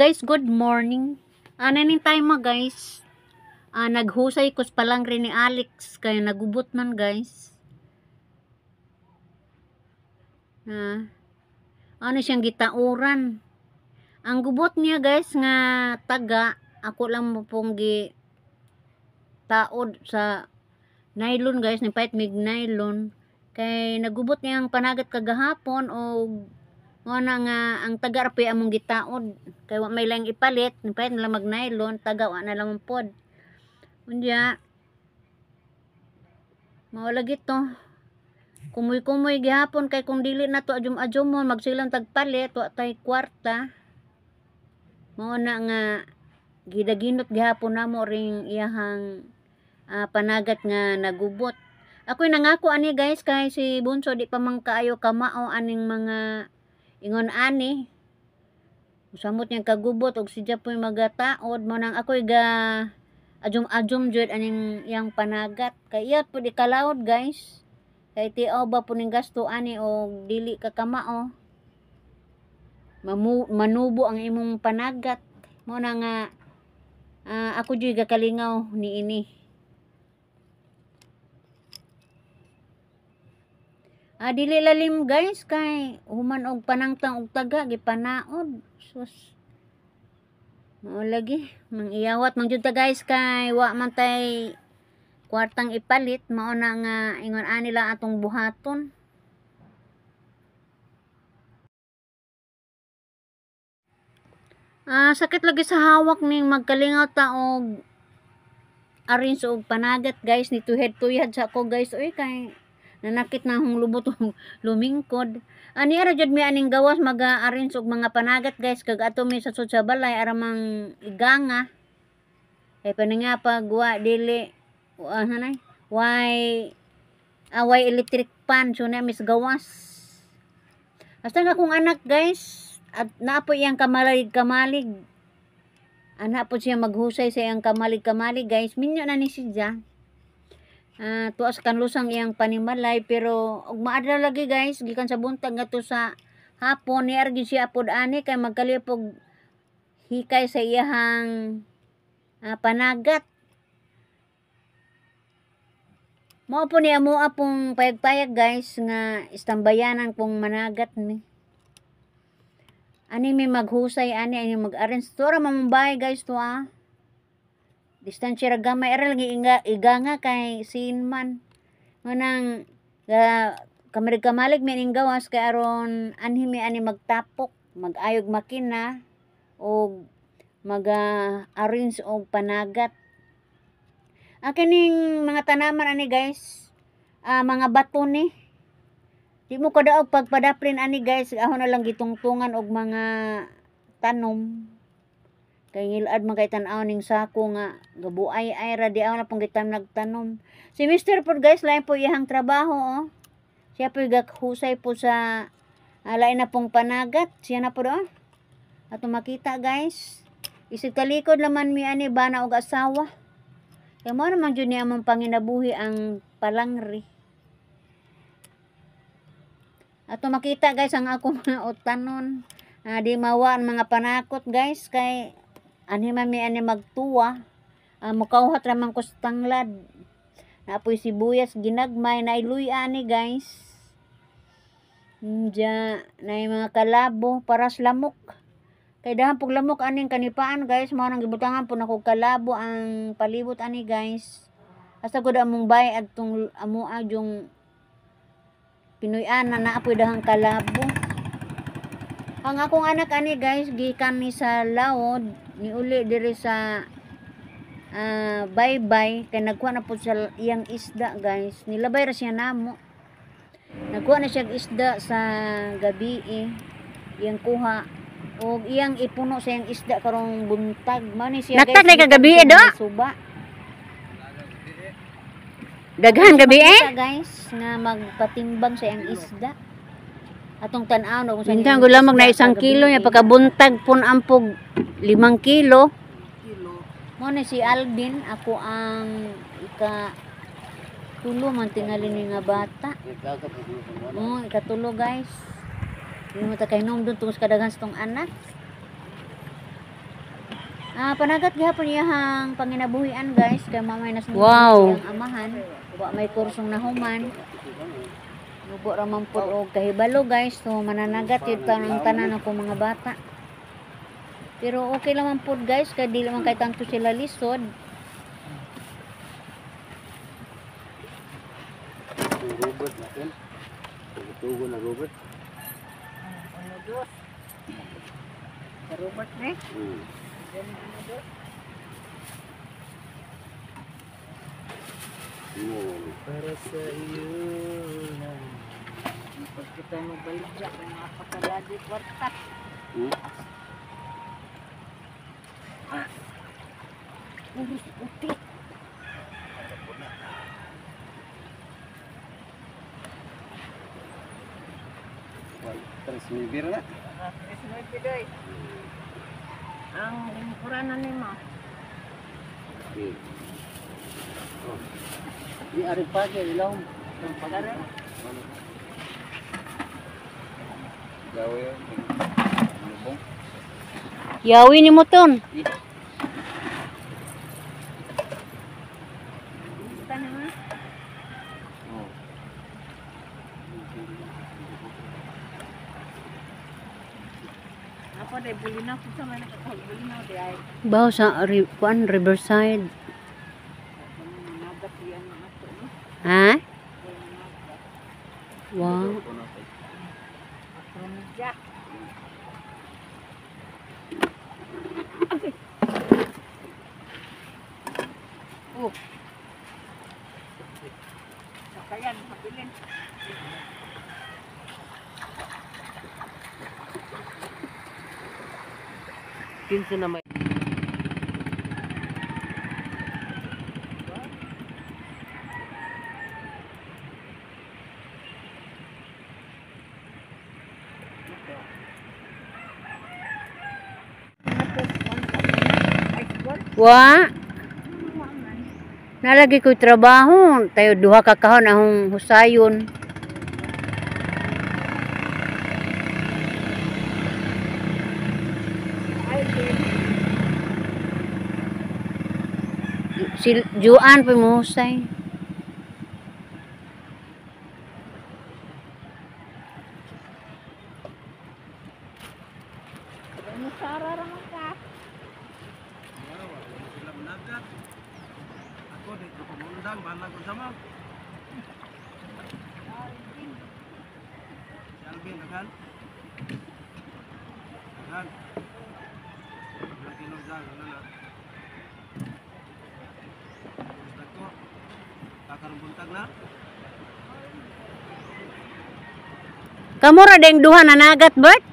Guys, good morning. Ano ning time mo, guys? Naghusay ko palang rin ni Alex kaya nagubot man, guys. Ano siyang gitauran. Ang gubot niya, guys, nga taga ako lang mo pong gi taod sa nylon, guys, ni pait mig nylon kay nagubot niya ang panagat kagahapon og mo na nga ang taga ra among gitaod kay wa may lang ipalit, ni pait na lang mag nylon, taga wa na lang pod. Unya mao lagi to. Kumoy-kumoy gihapon kay kung dili na to adjum-adjumon magsilang tagpalit, wa tay kwarta. Mao na nga gidaginot gihapon namo ring iyahang panagat nga nagubot. Ako'y nangako ani, guys, kay si Bunso di pa man kaayo kamao aning mga ingon ani. Samot niyang kagubot og si Japoy magataod mo nang ako'y ga adjum-adjum jud aning iyang panagat. Kay iya pud ikalawod, guys. Kay tiaw ba po ning gasto ani og dili ka kamao. Manubo ang imong panagat. Mo na nga ako jud gakalingaw niini. Dili lalim, guys, kay human og panangtang og taga gipanaod. Sus. Mao lagi mangiyawat man jud ta, guys, kay wa man tay kwartang ipalit, mao na nga ingon ani lang atong buhaton. Sakit lagi sa hawak ning magkalingaw ta og arrange og panagat, guys, ni tuhad-tuhad sa ako, guys, uy, kay nanakit na akong lubot og lumingkod. Ani ara jud mi aning gawas maga-arrange og mga panagat, guys, kag ato mi sa sud sa balay ara mang iganga. Kay paninga pag wa dili wa hanay way way electric pan, so na mis gawas. Hasta nga akong anak, guys, at naa po iyang kamalig-kamalig. Ana po siya maghusay sa iyang kamalig-kamalig, guys. Minyo na ni siya. Tuas kanlusang iyang panimalay pero og maadlaw lagi, guys, gikan sa buntag ngadto sa hapon ni argi siya pod ani kay magkalipog hikay sa iyahang panagat. Mao po ni amo pong payag-payag, guys, nga istambayanan pong managat mi. Ani mi maghusay ani, ani mag-arrange. Tuwa ra mamubay, guys, tuwa. Distansya ra gamay ara lagi iganga kay sin man. Nganang kamalig-kamalig mi aning gawas kay aron anhi mi ani magtapok, mag-ayog makina og mag-arrange og panagat. Kining mga tanaman ani, guys, mga bato ni. Di mo kadaog pagpadaplin ani, guys, ahon na lang gitungtungan og mga tanom. Kay ngilad man kay tan-aw ning sako nga gabuay ay ra di aw na pong gitam nagtanom. Si Mr. po, guys, lain po iyang trabaho, oh. Siya po gaghusay po sa lain na pong panagat. Siya na po doon. Ato makita, guys. Isig talikod laman mi ani bana og asawa. Kay mao naman jud ni among panginabuhi ang palangri. Ato makita, guys, ang ako mga utanon. Di mawa ang mga panakot, guys, kay anhi man mi ani magtuwa. Mukawhat ra man ko sa tanglad. Naapoy sibuyas ginagmay, nailuy ani, guys. Diya, na mga kalabo para sa lamok. Kay dahan pug lamok aning kanipaan, guys, mao nang gibutangan po nako kalabo ang palibot ani, guys. Asa gud among bay adtong amoa yung Pinoy-an na naapoy dahang kalabo. Ang akong anak ani, guys, gikan ni sa laod, niuli diri sa baybay kay nagkuha na po sa iyang isda, guys. Nilabay ra siya namo. Nagkuha na siya isda sa gabi, eh. Iyang kuha og iyang ipuno sa iyang isda karong buntag. Mao ni siya, Naktak guys, na kagabi, gikan do? sa Suba. Daghan gabi eh. Makita, guys, nga magpatimbang sa iyang isda. Atong tan-aw no kung sa Minsan gud lamang na 1 kilo niya pagkabuntag pun ampog 5 kilo. Mo ni si Alvin, ako ang ika tulo man tingali ni nga bata. Oh, ikatulo, guys. Di mo ta kay dun tungod sa kadaghan sa tong anak. Panagat gihapon iyahang panginabuhian guys kay mamay nas Wow. ang amahan. Wa may kursong nahuman. Mubo ra man pud og kahibalo guys. So mananagat yun ang tanan ako mga bata. Pero okay lang man pud guys kay dili man kay tanto sila lisod. Robert natin. Tugo na Robert. Ano dos? Robert ne? Para sa iyo na. Pag kita mabaligya, kung napakalagi kwarta. Uris uti. Tres mibir na. Tres nueve doy. Ang lingkuranan ni mo. Okay. Oh. Di ari pagi ilaw. Pagare. Gawe yun. Lubong. Yawi ni mo ton. Gusto na ha? Oh. Ako day bulinaw kung sa may nakakabulinaw di ay. Baw sa kuan Riverside. Nagat yan na ato no. Ha? Wow. Ako niya. Oh. Sakayan, habilin. Kinsa na may Wa. Nalagi ko'y trabaho. Tayo duha ka kahon ahong husayon. Si Juan pa mo husay. Musara ra man ka. sila managat. Ako di ko pamundang bahala ko sama. Si Alvin daghan. Daghan. Daghan kilo dyan, ano na. Dagko. Kakarong buntag na. Kamura deng duha nanagat, Bert?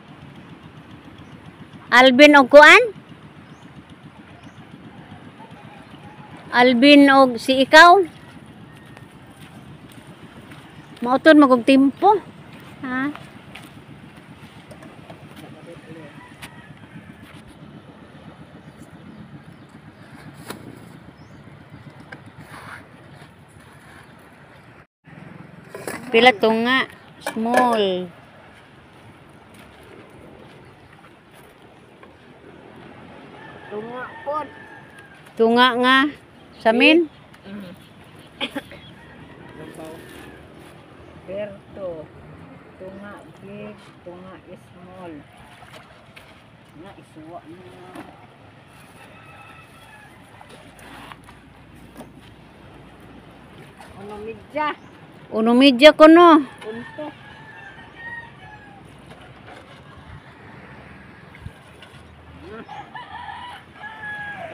Alvin og kuan? Alvin og si ikaw? Mauton magog timpo. Ha? Pila to nga? Small. Tunga pod. Tunga nga. Samin? Berto. Tunga big, tunga small. Na isuwa na. Uno midya. Uno media ko no. Punto.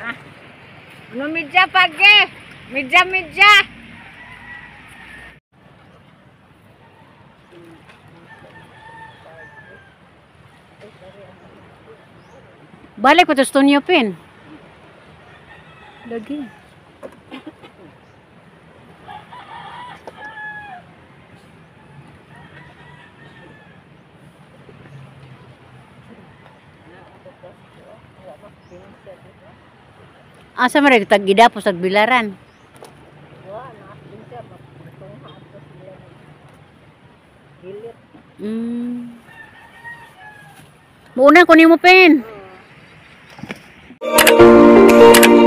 Ah. Uno midya pagi. Midya midya. Balik pa to Stonyo Pin. Lagi. Asa man ra tag gidapos ag bilaran? Muuna ko nimo pen. Bye.